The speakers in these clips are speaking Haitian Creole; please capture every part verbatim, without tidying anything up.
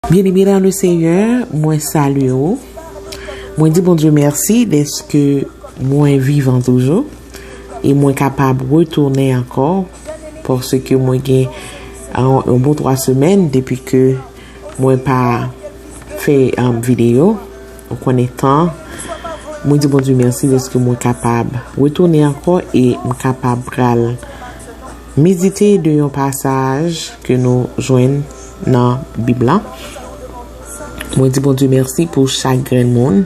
Bien-aimé dans le Seigneur, mwen salye w. Mwen di Bondye mèsi dèske mwen vivan toujou e mwen kapab retounen ankò, paske mwen gen, ah, yon bon twa semèn depi ke mwen pa fè, um, videyo. Ou konnen tan. Mwen di Bondye mèsi dèske mwen kapab retounen ankò e m kapab pral medite de yon pasaj ke nou jwenn nan Bib la. Mwen di Bondye mèsi pou chak grenn moun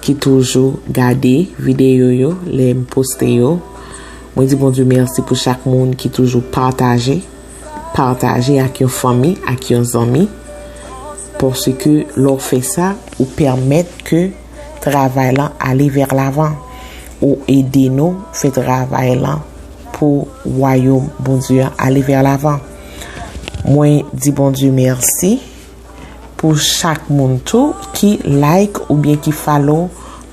ki toujou gade videyo yo lè m poste yo. Mwen di Bondye mèsi pou chak moun ki toujou pataje, pataje ak yon fanmi, ak yon zanmi. Paske lè w fè sa, ou pèmèt ke travay lan ale vè lavan. Ou ede nou fè travay lan pou wayòm Bondye a ale vè lavan. Mwen di Bondye mèsi pou chak moun tou ki like oubyen ki follow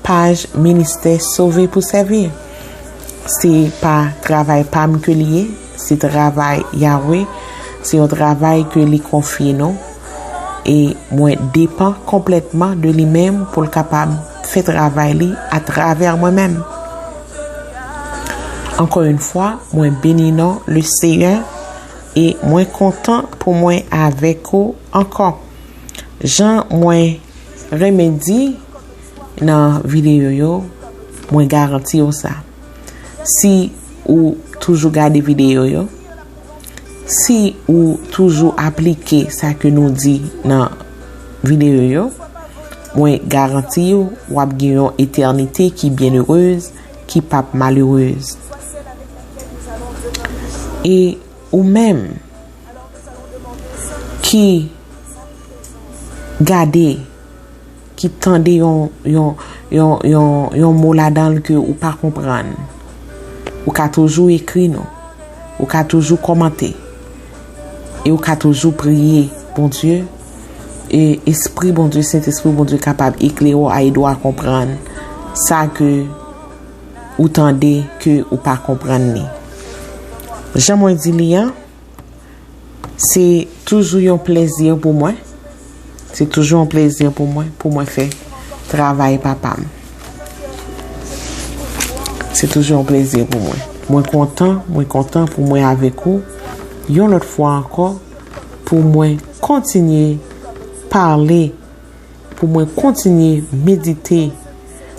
paj Ministè Sove pou Sèvi. Se pa travay pa m ke li ye, se travay Yahweh, se yon travay ke li konfye nou, e mwen depann konplètman de li menm pou l kapab fè travay li atravè mwen menm. Encore une fois, mwen beni non le Seigneur e mwen kontan pou mwen avèk ou ankò. Jan mwen renmen di nan videyo yo, mwen garanti w sa. Si ou toujou gade videyo yo, si ou toujou aplike sa ke nou di nan videyo yo, mwen garanti w w ap gen yon etènite ki byennerez, ki p ap malerez. E ou menm ki gade, ki tande yon, yon, yon, yon, yon mo ladan l ke ou pa konprann, ou ka toujou ekri nou. Ou ka toujou kòmante. E ou ka toujou priye Bondye. E Espri Bondye, Sentespri Bondye kapab eklere w a ede w a konprann sa ke ou tande ke ou pa konprann li. Jan mwen di li an, se toujou yon plezi pou mwen. Se toujou yon plezi pou mwen, pou mwen fè travay papa m. Se toujou yon plezi pou mwen. Mwen kontan, mwen kontan pou mwen avèk ou yon lòt fwa ankò, pou mwen kontinye pale, pou mwen kontinye medite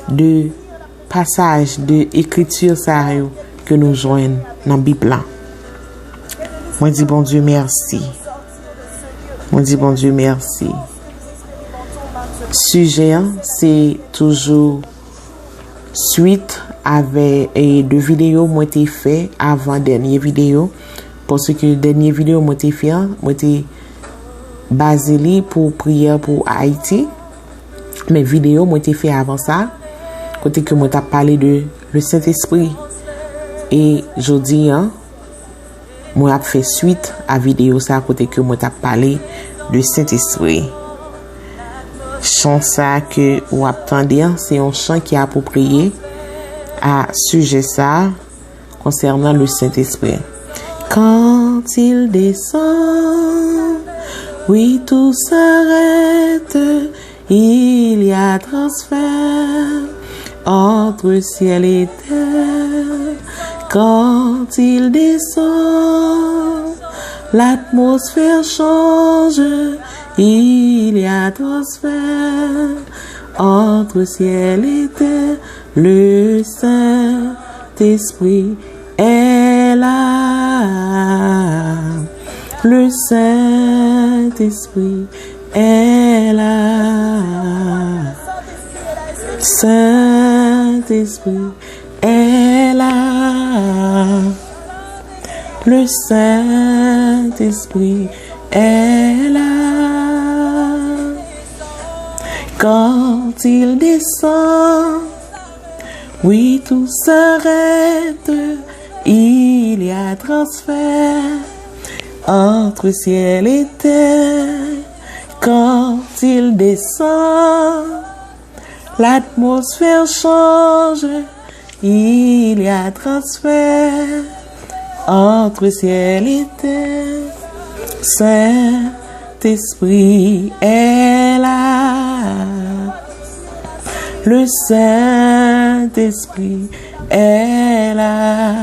de pasaj de ekriti sa yo ke nou jwenn nan Bib la. Mwen di Bondye mèsi. Mwen di Bondye mèsi. Sijè an, se toujou swit avè, e, de videyo mwen te fè avan dènye videyo. Paske dènye videyo mwen te fè an, mwen te baze li pou priyè pou Ayiti. Men videyo mwen te fè avan sa, kote ke mwen t ap pale de le Sentespri. E jodi an, mwen ap fè swit a videyo sa kote ke mwen t ap pale de Sentespri. Chan sa ke w ap tande an, se yon chan ki apwopriye a sijè sa, konsènan le Sentespri. Quand il descend, oui, tout s'arrête, il y a transfert entre ciel et terre. Quand il descend, l'atmosphère change, il y a transfert entre ciel et terre. Le Saint-Esprit est là. Le Saint-Esprit est là. Saint-Esprit est là. Le Saint-Esprit est là. Quand il descend, oui, tout s'arrête, il y a transfert entre ciel et terre. Quand il descend, l'atmosphère change, il y a transfert entre ciel et terre. Saint Esprit est là. Le Saint-Esprit est là.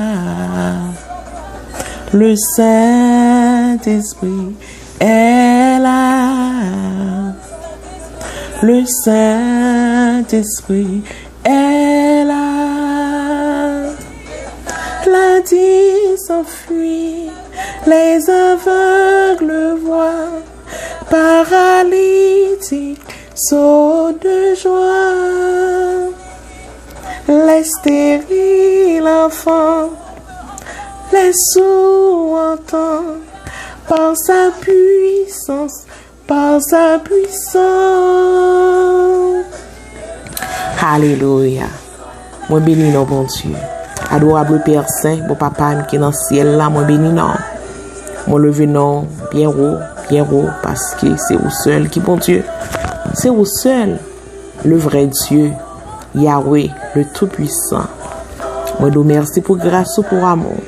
Le Saint-Esprit est là. Le Saint-Esprit est là. La dit s'enfuit, les aveugles voient, paralytiques sautent de joie, les stériles enfants, les sourds entendent, par sa puissance, par sa puissance. Alelouya. Mwen beni non Bondye. Adorable Père Saint, bon Papa m ki nan syèl la, mwen beni non. Mwen leve non byen wo, byen wo, paske se ou sèl ki Bondye. Se ou sèl, le vrai Dieu, Yahweh, le Tout-Puissant. Mwen di w mèsi pou gras ou, pou amou.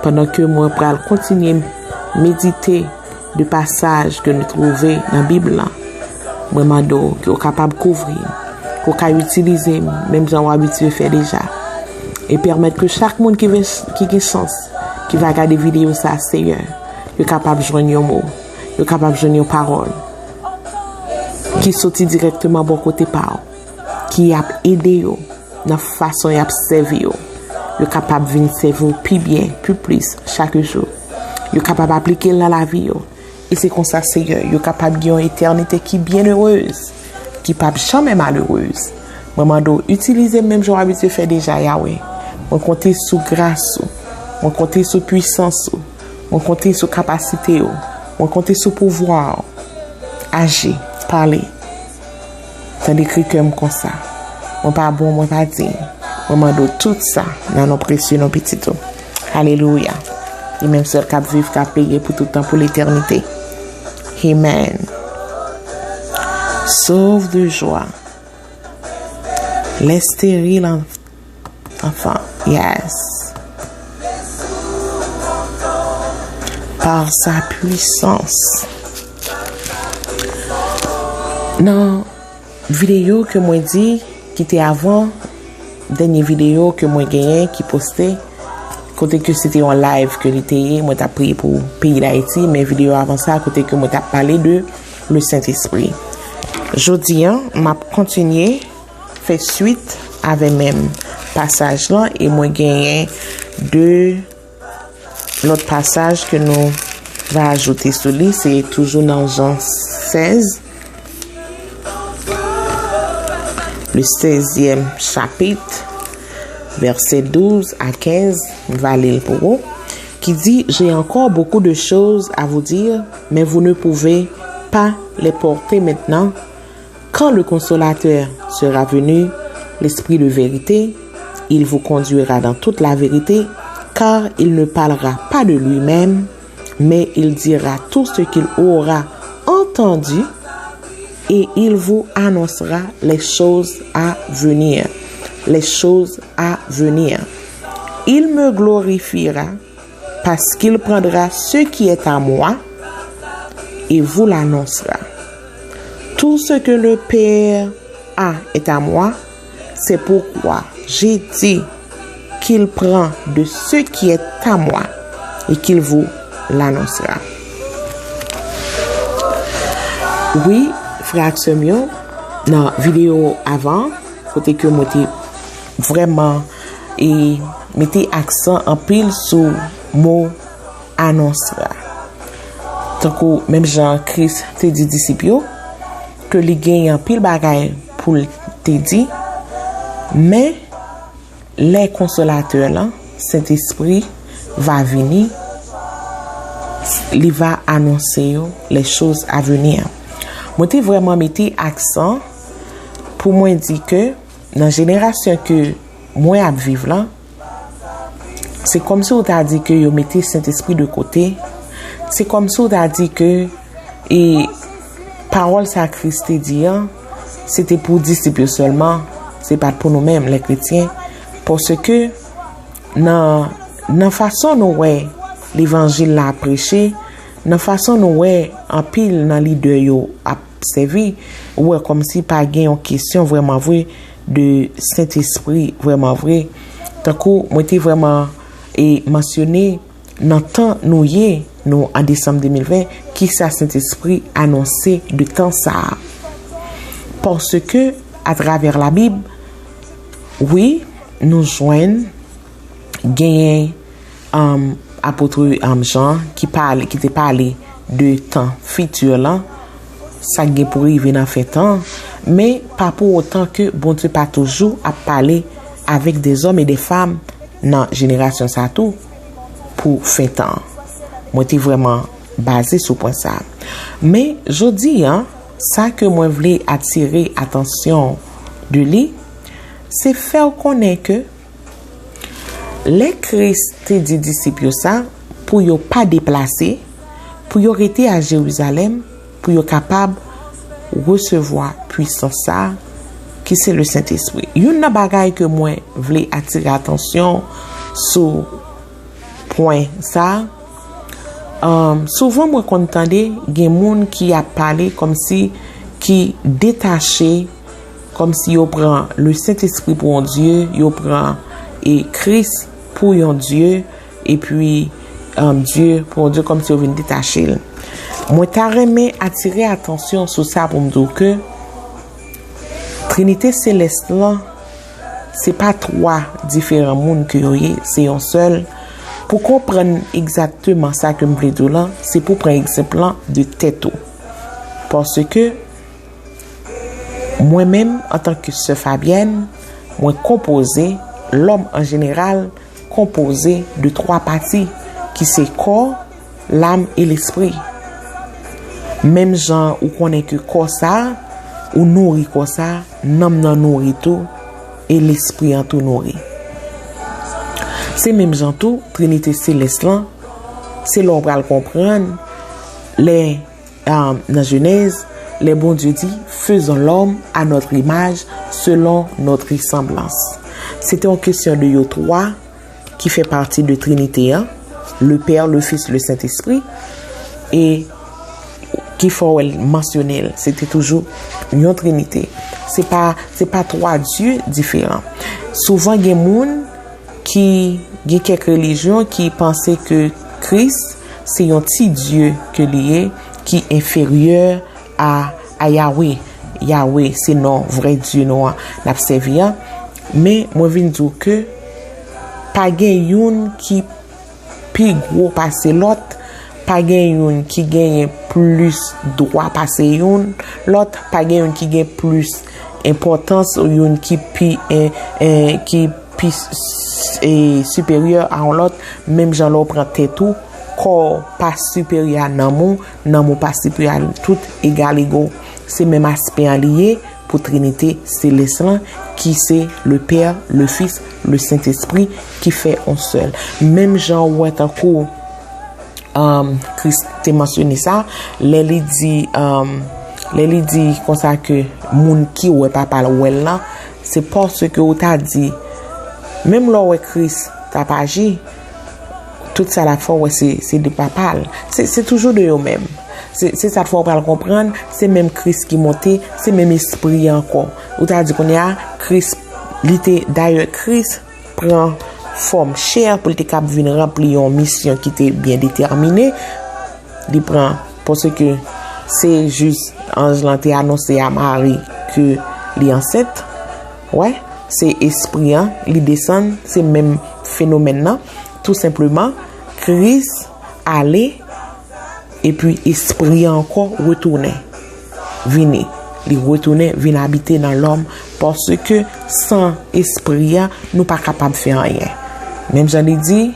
Pandan ke mwen pral kontinye medite de pasaj ke nou twouve nan Bib lan, mwen mande w ke w kapab kouvri m, ke w ka itilize m, menm jan w abitye fè deja. E pèmèt ke chak moun ki ven, ki gen chans, ki va gade videyo sa, Seyè, yo kapab jwenn yon mo, yo kapab jwenn yon pawòl ki soti dirèkteman bò kote pa w, ki ap ede yo nan fason y ap sèvi yo. Yo kapab vin sèvi w pi byen, pi plis, chak jou. Yo kapab aplike l nan lavi yo. E se konsa, Seyè, yo kapab gen yon etènite ki byenerez, ki p ap janmen malerez. Mwen mande w itilize m menm jan w abitye fè deja, Yahweh. Mwen konte sou gras ou. Mwen konte sou pwisans ou. Mwen konte sou kapasite w. Mwen konte sou pouvwa w. Aji, pale. Tande kri kè m konsa. Mwen pa bon, mwen pa diy. Mwen mande w tout sa nan non presye non Pitit ou. Alelouya. Li menm sèl k ap viv, k ap reye pou tout tan, pou letènite. Amen. Sauve de joie. Les stériles en- enfants. Yes. Par sa puissance. Nan videyo ke mwen di, ki te avan dènye videyo ke mwen genyen ki poste, kote ke se te yon live ke li te ye, mwen t ap priye pou peyi Dayiti, men videyo avan sa, kote ke mwen t ap pale de le Sentespri. Jodi a, m ap kontinye fè swit avè menm pasaj lan, e mwen genyen de lòt pasaj ke nou va ajoute sou li, se toujou nan Jan sèz, le seizième chapitre, verset douze à quinze, m va li l pou ou, ki di, j'ai encore beaucoup de choses à vous dire, mais vous ne pouvez pas les porter maintenant. Quand le Consolateur sera venu, l'Esprit de vérité, il vous conduira dans toute la vérité, car il ne parlera pas de lui-même, mais il dira tout ce qu'il aura entendu, et il vous annoncera les choses à venir. Les choses à venir. Il me glorifiera, parce qu'il prendra ce qui est à moi et vous l'annoncera. Tout ce que le Père a est à moi, c'est pourquoi j'ai dit qu'il prend de ce qui est à moi et qu'il vous l'annoncera. Wi, frè ak sè m yo, nan videyo avan, kote ke mwen te vrèman e mete aksan anpil sou mo anons la. Tankou menm jan Kris te di disip yo, ke li genyen anpil bagay pou l te di, men lè Konsolatè lan, Sentespri, va vini, li va anonse yo les choses à venir. Mwen te vrèman mete aksan pou mwen di ke nan jenerasyon ke mwen ap viv lan, se kòmsi w ta di ke yo mete Sentespri de kote. Se kòmsi w ta di ke, e, pawòl sa Kris te di an, se te pou disip yo sèlman, se pa t pou nou menm, lè kretyen. Paske nan, nan fason nou wè levanjil la preche, Nan fason nou wè anpil nan lidè yo ap sèvi, ou wè kòmsi pa gen yon kesyon vrèman vre de Sentespri vrèman vre. Tankou mwen te vrèman e mansyone nan tan nou ye, nou an desanm de mil ven, kisa Sentespri anonse de tan sa a. Paske atravè Labib, wi, nou jwenn genyen um, apot um, Jan ki pale, ki te pale de tan fiti lan, sa k gen pou rive nan fen tan, men pa pou otan ke Bondye pa toujou ap pale avèk de zòm e de fanm nan jenerasyon sa tou pou fen tan. Mwen te vrèman baze sou pwen sa. Men jodi a, sa ke mwen vle atire atansyon de li, se fè w konnen ke lè Kris te di disip yo sa, pou yo pa deplase, pou yo rete a Jerizalèm, pou yo kapab resevwa pwisans sa, ki se le Sentespri. Youn nan bagay ke mwen vle atire atansyon sou pwen sa, um, souvan mwen konn tande gen moun ki ap pale kòmsi ki detache, kòmsi yo pran le Sentespri pou yon Dye, yo pran e Kris pou yon Dye, epi um, Dye pou yon Dye, kòmsi yo vin detache l. Mwen ta renmen atire atansyon sou sa pou m di w ke Trinite Selès lan, se pa twa diferan moun ke yo ye, se yon sèl. Pou konprann egzakteman sa ke m vle di w lan, se pou pran egzanp lan de tèt ou. Paske mwen menm, antanke sè Fabyèn, mwen konpoze, lòm an jeneral konpoze de twa pati, ki se kò, lam e lespri. Menm jan ou konnen ke kò sa, ou nouri kò sa, nanm nan nouri tou, e lespri an tou nouri. Se menm jan tou, Trinite Selès lan, se lè w pral konprann, lè, um, nan Jenèz, lè Bondye di, faisons l'homme à notre image, selon notre ressemblance. Se te yon kesyon de yo twa, ki fè pati de Trinite an, le Père, le Fils, le Saint-Esprit, e ki fè w wè l mansyone l, se te toujou yon Trinite. Se pa, se pa twa Dye diferan. Souvan gen moun ki gen kèk relijyon ki panse ke Kris se yon ti Dye ke li ye, ki enferyè a, a Yawe. Yawe se non vrè Dye nou an n ap sèvi an. Men mwen vin di w ke pa gen youn ki pi gwo pase lòt, pa gen youn ki genyen plis dwa pase youn lòt, pa gen youn ki gen plis enpòtans, youn ki pi, en, en, ki pi s-, s-, e, siperyè a yon lòt, menm jan lè w pran tèt ou, kò w pa siperyè a nanm ou, nanm ou pa siperyè a, tout egal ego. Se menm aspè an li ye pou Trinite Selès lan, ki se le Père, le Fils, le Saint-Esprit, ki fè yon sèl. Menm jan w wè tankou um, Kris te mansyone sa, lè li di, um, lè li di konsa ke moun ki wè Papa l wè l lan, se paske ou ta di, menm lè w wè Kris t ap aji, tout sa l ap fè w wè se, se de Papa l. Se, se toujou de yo menm. Se, se sa k fè w pral konprann, se menm Kris ki monte, se menm Espri an ankò. Ou ta di kounye a, Kris, li te, dayè Kris pran fòm chè pou l te kab vin ranpli yon misyon ki te byen detèmine. Li pran, paske se jis anj lan te anonse a Mari ke li ansent. Wè, se Espri an, li desann, se menm fenomèn nan. Tou senpleman, Kris ale, epi Espri an ankò retounen, vini. Li retounen, vin abite nan lòm, paske san Espri an, nou pa kapab fè anyen. Menm jan li di,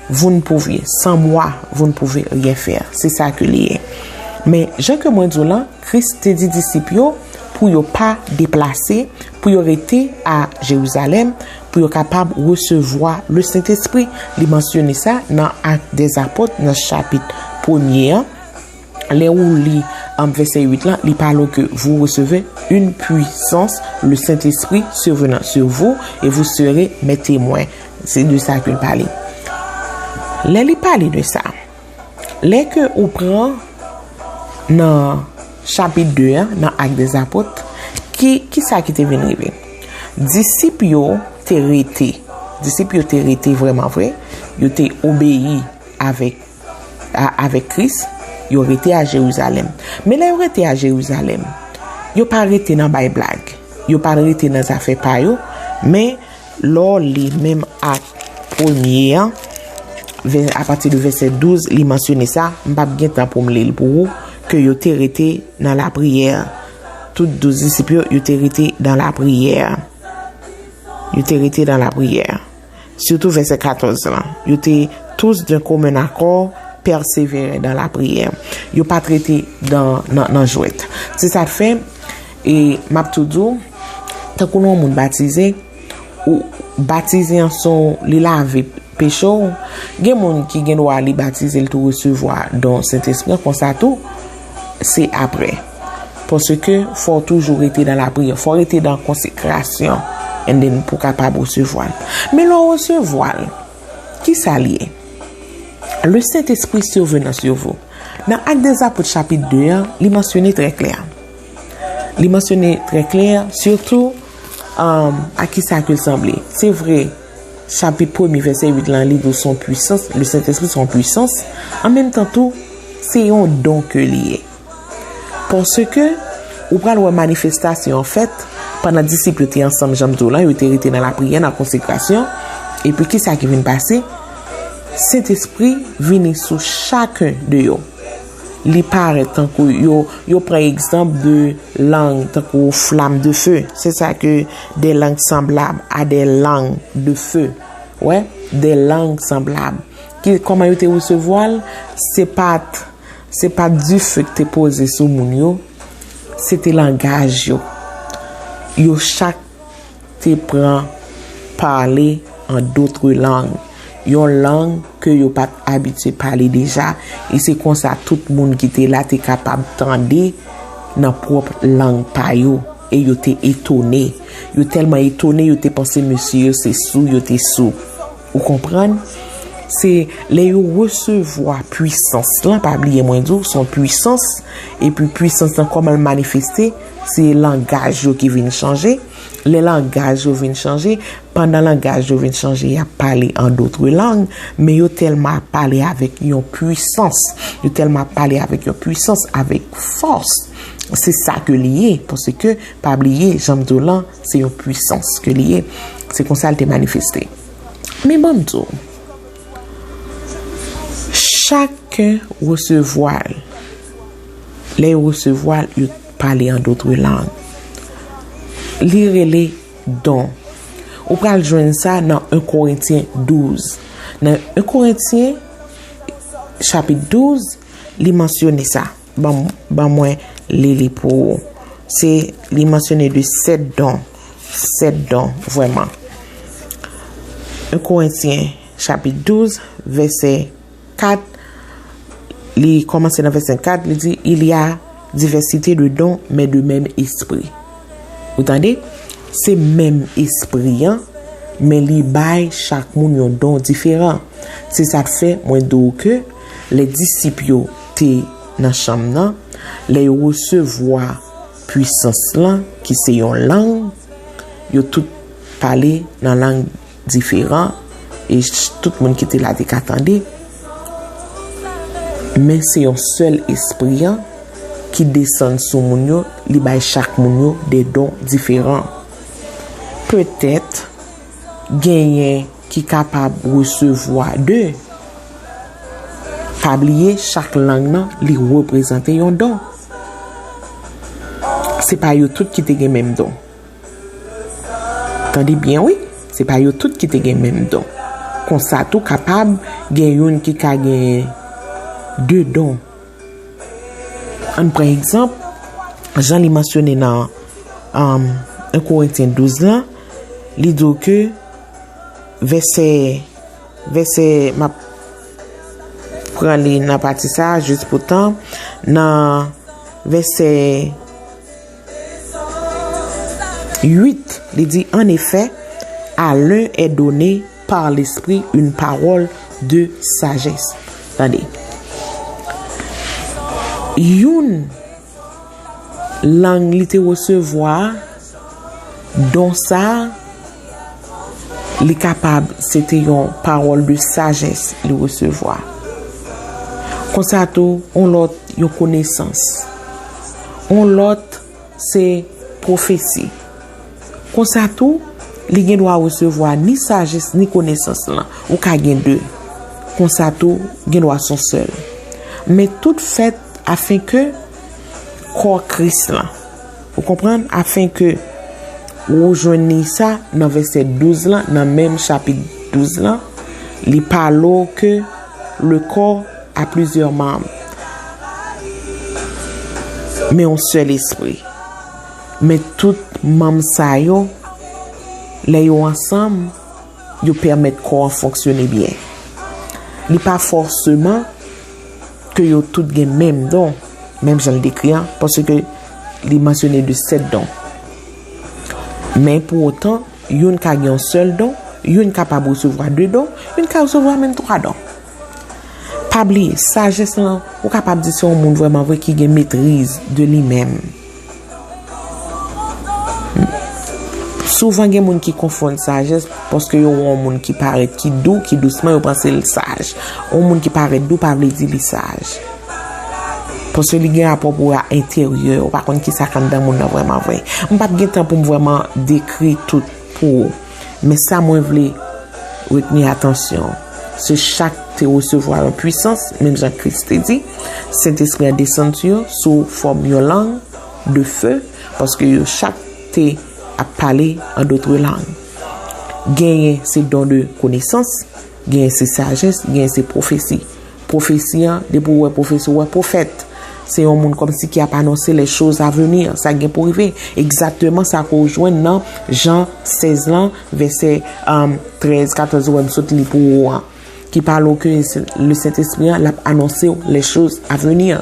vous ne pouvez, sans moi, vous ne pouvez rien faire. Se sa ke li ye. Men, jan ke mwen di w lan, Kris te di disip yo pou yo pa deplase, pou yo rete a Jerizalèm, pou yo kapab resevwa le Sentespri. Li mansyone sa nan Actes des Apôtres, nan chapit premye an. Lè ou li an vèsè uit lan, li pale w ke vous recevrez une puissance, le Saint-Esprit survenant sur vous, et vous serez mes témoins. Se de sa ke l pale. Lè li pale de sa, Lè ke ou pran nan chapit de an, nan Actes des Apôtres, ki, ki sa ki te vin rive? Disip yo te rete, disip yo te rete vrèman vre, yo te obeyi avèk, a, avèk Kris, yo rete a Jerizalèm. Men lè yo rete a Jerizalèm, yo pa rete nan bay blag, yo pa rete nan zafè pa yo, men lè w li menm Ak premye an, vè-, apati de vèsè douz, li mansyone sa, m p ap gen tan pou m li l pou ou, ke yo te rete nan lapriyè. Tout douz disip yo, yo te rete nan lapriyè. Yo te rete nan lapriyè. Sitou vèsè katòz lan. Yo te tous d'un commun accord persévérer dans la prière. Yo pa t rete nan, nan, nan jwèt. Se sa k fè, e m ap tou di w, tankou lè yon moun batize, ou batize an se yon, li lave peche w, gen moun ki gen dwa li batize, l tou resevwa don Sentespri an, konsa tou, se apre. Paske fò w toujou rete nan lapriyè, fò w rete nan konsekrasyon, and then pou w kapab resevwa l. Men lè w resevwa l, ki sa l ye? Le Saint-Esprit survenant sur vous. Nan Actes des Apôtres chapit de an, li mansyone trè klè. Li mansyone trè klè, sitou, um, a ki sa ke l sanble. Se vre, chapit premye, vèsè uit lan, li di w se yon pwisans, le Sentespri se yon pwisans. An menm tan tou, se yon don ke li ye. Paske ou pral wè manifestasyon an fèt pandan disip yo te ansanm, jan m di w lan, yo te rete nan lapriyè, nan konsekrasyon. Epi ki sa ki vin pase? Sentespri vini sou chakun de yo. Li parèt tankou yo, yo pran egzanp de lang tankou flamme de feu. Se sa ke des langues semblables à des langues de feu. Wè, des langues semblables. Ki, kòman yo te resevwa l? Se pa t, se pa t dife k te poze sou moun yo, se te langaj yo. Yo chak te pran pale an dotre lang, yon lang ke yo pa t abitye pale deja, e se konsa tout moun ki te la te kapab tande nan pwòp lang pa yo, e yo te etone. Yo tèlman etone, yo te panse mesye yo se sou yo te sou. Ou konprann? Se lè yo resevwa pwisans lan, pa bliye mwen di w, se yon pwisans, epi pwisans lan kòman l manifeste, se langaj yo ki vin chanje. Lè langaj yo vin chanje, pandan langaj yo vin chanje, y ap pale an dotre lang, men yo tèlman ap pale avèk yon pwisans, yo tèlman ap pale avèk yon pwisans, avèk fòs. Se sa ke li ye, paske, pa bliye, jan m di w lan, se yon pwisans ke li ye. Se konsa l te manifeste. Men ban m di w, chakun resevwa l. Lè yo resevwa l, yo pale an dotre lang. Li rele don. Ou pral jwenn sa nan en Korentyen douz. Nan en Korentyen, chapit douz, li mansyone sa. Ban, ban mwen li li pou ou. Se, li mansyone de sèt don. Sèt don, vrèman. En Korentyen, chapit douz, vèsè kat, li kòmanse nan vèsè kat, li di, il y a diversité de dons, mais de même esprit. Ou tande? Se menm Espri an, men li bay chak moun yon don diferan. Se sa k fè mwen di w ke lè disip yo te nan chanm nan, lè yo resevwa pwisans lan, ki se yon lang, yo tout pale nan lang diferan, e ch-, tout moun ki te la te ka tande. Men se yon sèl Espri an ki desann sou moun yo, li bay chak moun yo de don diferan. Petèt, genyen ki kapab resevwa de. Pa bliye, chak lang nan, li reprezante yon don. Se pa yo tout ki te gen menm don. Tande byen, wi. Se pa yo tout ki te gen menm don. Konsa tou kapab gen youn ki ka gen de don. Ann pran egzanp, jan li mansyone nan, um, en Korentyen douz lan, li di w ke vèsè, vèsè, m ap pran li nan pati sa a, jis pou tan, nan vèsè uit, li di, en effet, à l'un est donné par l'Esprit une parole de sagesse. Tande. Youn, lang li te resevwa, don sa, li kapab se te yon pawòl de sajès li resevwa. Konsa tou, yon lòt, yon konesans. Yon lòt, se pwofesi. Konsa tou, li gen dwa resevwa ni sajès ni konesans lan. Ou ka gen de. Konsa tou, gen dwa se yon sèl. Men tout fèt afenke kò Kris lan. Ou konprann? Afenke ou jwenn li sa nan vèsè douz lan, nan menm chapit douz lan, li pale w ke le corps a plizyè manm, men yon sèl espri. Men tout manm sa yo, lè yo ansanm, yo pèmèt kò an fonksyone byen. Li pa fòseman ke yo tout gen menm don, menm jan l dekri an, paske li mansyone de sèt don. Men pou otan, youn ka gen yon sèl don, youn kapab resevwa de don, youn ka resevwa menm twa don. Pa bliye, sajès lan, ou kapab di se yon moun vrèman vre ki gen metriz de li menm. Souvan gen moun ki konfonn sajès paske yo wè yon moun ki parèt ki dou, ki dousman, yo panse l saj. Yon moun ki parèt dou pa vle di li saj. Paske li gen rapò pou a enteryè, ou pa konn kisa k anndan moun nan vrèman vre. M p ap gen tan pou m vrèman dekri tout pou ou. Men sa mwen vle retni atansyon, se chak te resevwa yon pwisans, menm jan Kris te di, Sentespri an desann sou yo sou fòm yon lang de fe, paske yo chak te ap pale an dotre lang. Genyen se don de konesans, genyen se sajès, genyen se pwofesi. Pwofesi an, depi w wè pwofesi, w wè pwofèt. Se yon moun kòmsi ki ap anonse les choses à venir, sa k gen pou rive. Egzakteman sa ke w jwenn nan Jan sèz lan, vèsè, um, trèz, katòz, ou wè m sot li pou ou an, ki pale w ke se, le Sentespri an, l ap anonse w les choses à venir.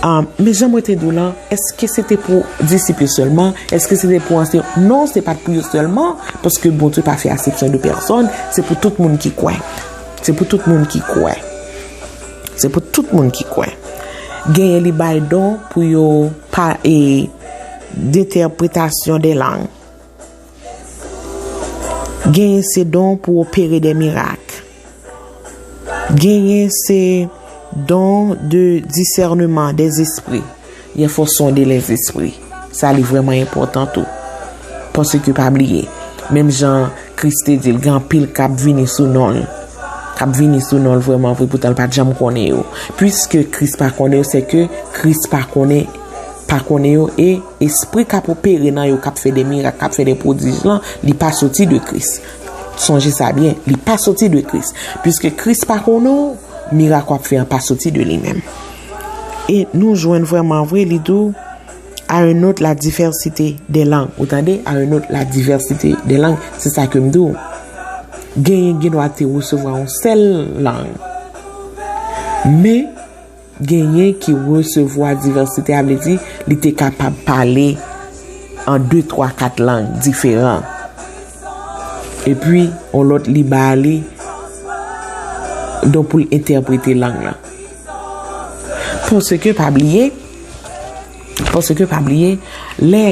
Ah, men jan mwen te di w lan, èske se te pou disip yo sèlman? Èske se te pou ansyen? Non, se pa t pou yo sèlman, paske Bondye pa fè aksepsyon de pèsòn, se pou tout moun ki kwè. Se pou tout moun ki kwè. Se pou tout moun ki kwè. Genyen li bay don pou yo pa, e, d'interprétation des langues. Genyen se don pou opérer des miracles. Genyen se don de discernement des esprits. Il faut sonder les esprits. Sa li vrèman enpòtan tou. Paske pa bliye, menm jan Kris te di l, gen anpil k ap vini sou non l. K ap vini sou non l vrèman vre, poutan l pa t janm konnen yo. Piske Kris pa konnen yo, se ke Kris pa konnen, pa konnen yo, e espri k ap opere nan yo, k ap fè de mirak, k ap fè de pwodij lan, li pa soti de Kris. Sonje sa byen, li pa soti de Kris. Piske Kris pa konnen w, mirak w ap fè an pa soti de li menm. E nou jwenn vrèman vre, li di w, à un autre la diversité des langues. Ou tande? À un autre la diversité des langues. Se sa ke m di w. Genyen gen dwa te resevwa yon sèl lang. Men, genyen ki resevwa divèsite, a vle di, li te kapab pale an de, twa, kat lang diferan. Epi, yon lòt li ba li don pou l entèprete lang lan. Paske pa bliye, paske pa bliye, lè,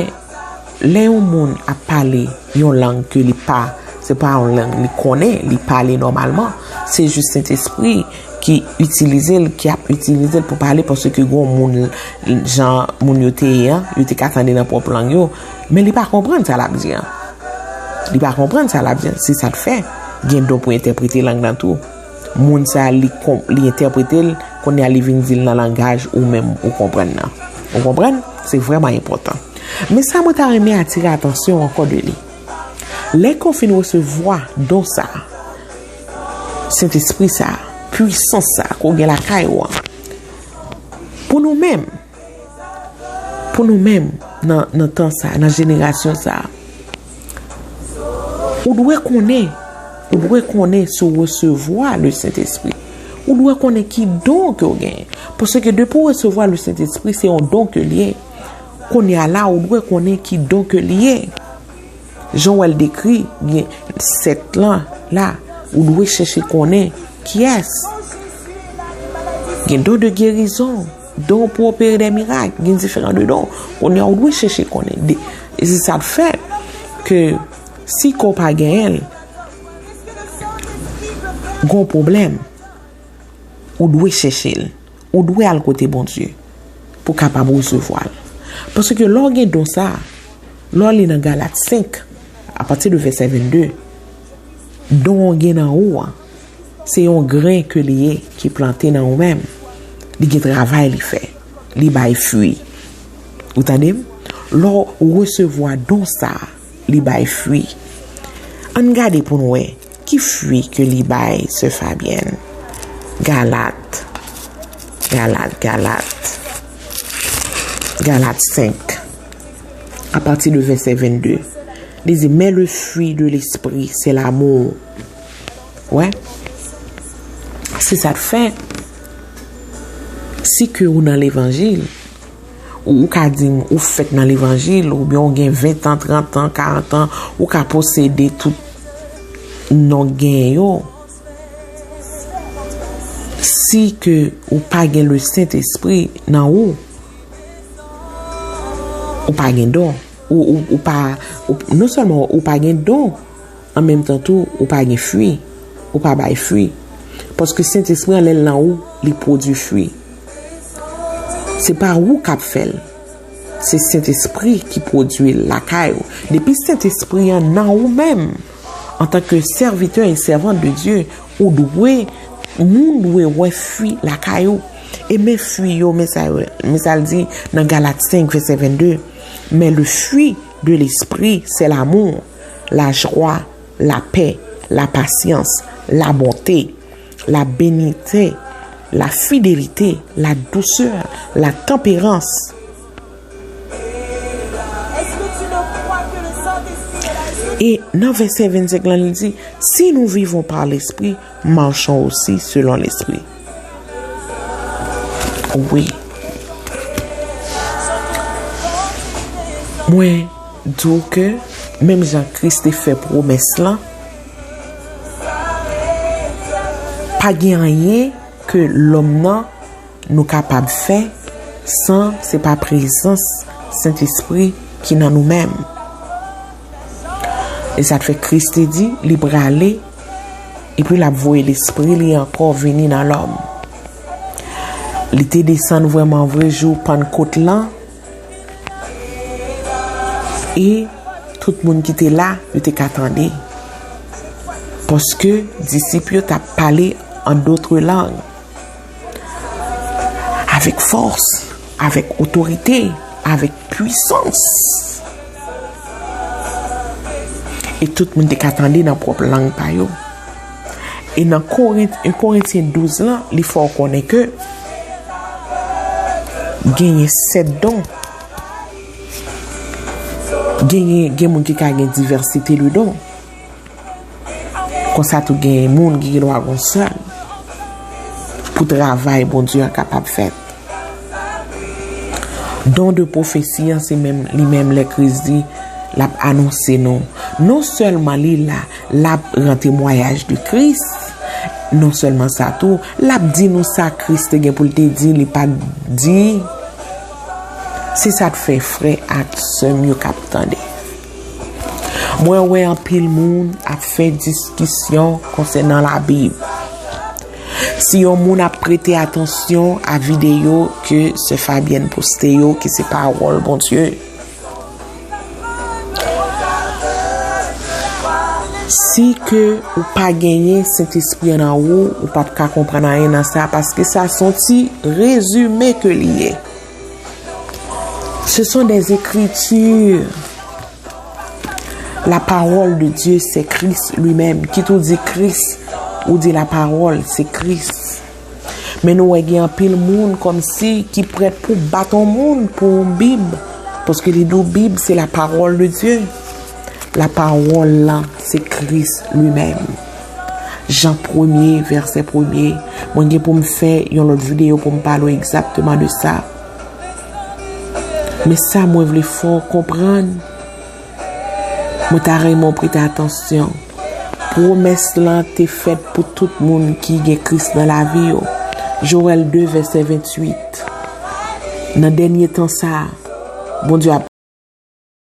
lè yon moun ap pale yon lang ke li pa, se pa yon lang li konnen, li pale nòmalman, se jis Sentespri ki itilize l, ki ap itilize l pou pale, paske gen yon moun, jan moun yo te ye an, yo te ka tande nan pwòp lang yo, men li pa konprann sa l ap di an. Li pa konprann sa l ap di an. Se sa k fè gen don pou entèprete lang nan tou. Moun sa a, li konp-, li entèprete l, kounye a li vin di l nan langaj ou menm ou konprann nan. Ou konprann? Se vrèman enpòtan. Men sa mwen ta renmen atire atansyon ankò de li. Lè ke w fin resevwa don sa a, Sentespri sa a, pwisans sa a ke w gen lakay ou an, pou nou menm, pou nou menm, nan, nan tan sa, nan jenerasyon sa, ou dwe konnen, ou dwe konnen si w resevwa le Sentespri. Ou dwe konnen ki don ke w genyen. Paske depi w resevwa le Sentespri, se yon don ke l ye. Kounye a la, ou dwe konnen ki don ke l ye. Jan w wè l dekri, gen sèt lan la, ou dwe chèche konnen kiyès. Gen don de gerizon, don pou opere de mirak, gen diferan de don. Kounye a, ou dwe chèche konnen. De, e se sa k fè ke si ke w pa genyen l, gon pwoblèm. Ou dwe chèche l. Ou dwe al kote Bondye pou w kapab resevwa l. Paske lè w gen don sa a, lè w li nan Galat senk, apati de vèsè vennde, don w gen nan ou an, se yon gren ke li ye ki plante nan ou menm. Li gen travay li fè. Li bay fwi. Ou tande m? Lè w resevwa don sa a, li bay fwi. Ann gade pou n wè ki fwi ke li bay, sè Fabyèn. Galat, Galat, Galat, Galat senk, apati de vèsè vennde. Li di, mais le fruit de l'esprit, c'est l'amour. Wè. Se sa k fè, si ke ou nan levanjil, ou, ou ka di m ou fèt nan levanjil, oubyen ou gen ven tan, trant an, karant an, ou ka posede tout non gen yo. Si ke ou pa gen le Sentespri nan ou, ou pa gen don. Ou, ou, ou pa, ou, non sèlman ou pa gen don, an menm tan tou, ou pa gen fwi. Ou pa bay fwi. Paske Sentespri an, lè l nan ou, li pwodui fwi. Se pa ou k ap fè l. Se Sentespri ki pwodui l lakay ou. Depi Sentespri an nan ou menm, antanke sèvitè e sèvant de Dye, ou dwe, moun dwe wè fwi lakay ou. E men fwi yo, men sa yo, men sa l di nan Galat senk, vèsè vennde. Mais le fruit de l'esprit, c'est l'amour, la joie, la paix, la patience, la bonté, la bénité, la fidélité, la douceur, la tempérance. E nan vèsè vennsenk lan, li di, si nous vivons par l'esprit, marchons aussi selon l'esprit. Wi. Mwen di w ke, menm jan Kris te fè pwomès lan, pa gen anyen ke lòm nan nou kapab fè san se pa prezans Sentespri ki nan nou menm. E sa k fè Kris te di, li prale, epi l ap voye Lespri li ankò vini nan lòm. Li te desann vrèman vre jou Pannkot lan, e tout moun ki te la, yo te ka tande. Paske disip yo t ap pale an dotre lang. Avèk fòs, avèk otorite, avèk pwisans. E tout moun te ka tande nan pwòp lang pa yo. E nan Korent, en Korentyen douz lan, li fè w konnen ke genyen sèt don. Genyen, gen moun ki ka gen divèsite de don. Konsa tou gen moun ki gen dwa gon sèl pou travay Bondye an kapab fèt. Don de pwofesi an se menm, li menm lè Kris di l ap anonse nou. Non sèlman li la, l ap ran temwayaj de Kris. Non sèlman sa tou, l ap di nou sa Kris te gen pou l te di, li pa t di. Se sa k fè frè ak sè m yo k ap tande. Mwen wè anpil moun ap fè diskisyon konsènan Labib. Si yon moun ap prete atansyon a videyo ke sè Fabyèn poste yo, ki se pawòl Bondye, si ke ou pa genyen Sentespri an nan ou, ou p ap ka konprann anyen nan sa, paske sa se yon ti rezime ke li ye. Ce sont des écritures. La parole de Dieu, c'est Christ lui-même. Kit ou di Kris, ou di la parole, c'est Christ. Men nou wè gen anpil moun kòmsi ki prèt pou bat yon moun pou yon Bib. Paske li di w Bib, se la parole de Dieu. La pawòl la, se Kris li menm. Jan premye, vèsè premye, mwen gen pou m fè yon lòt videyo pou m pale w egzakteman de sa. Men sa mwen vle fè w konprann, mwen ta renmen w prete atansyon. Pwomès lan te fèt pou tout moun ki gen Kris nan lavi yo. Jowèl de, vèsè venntuit. Nan dènye tan sa a, Bondye ap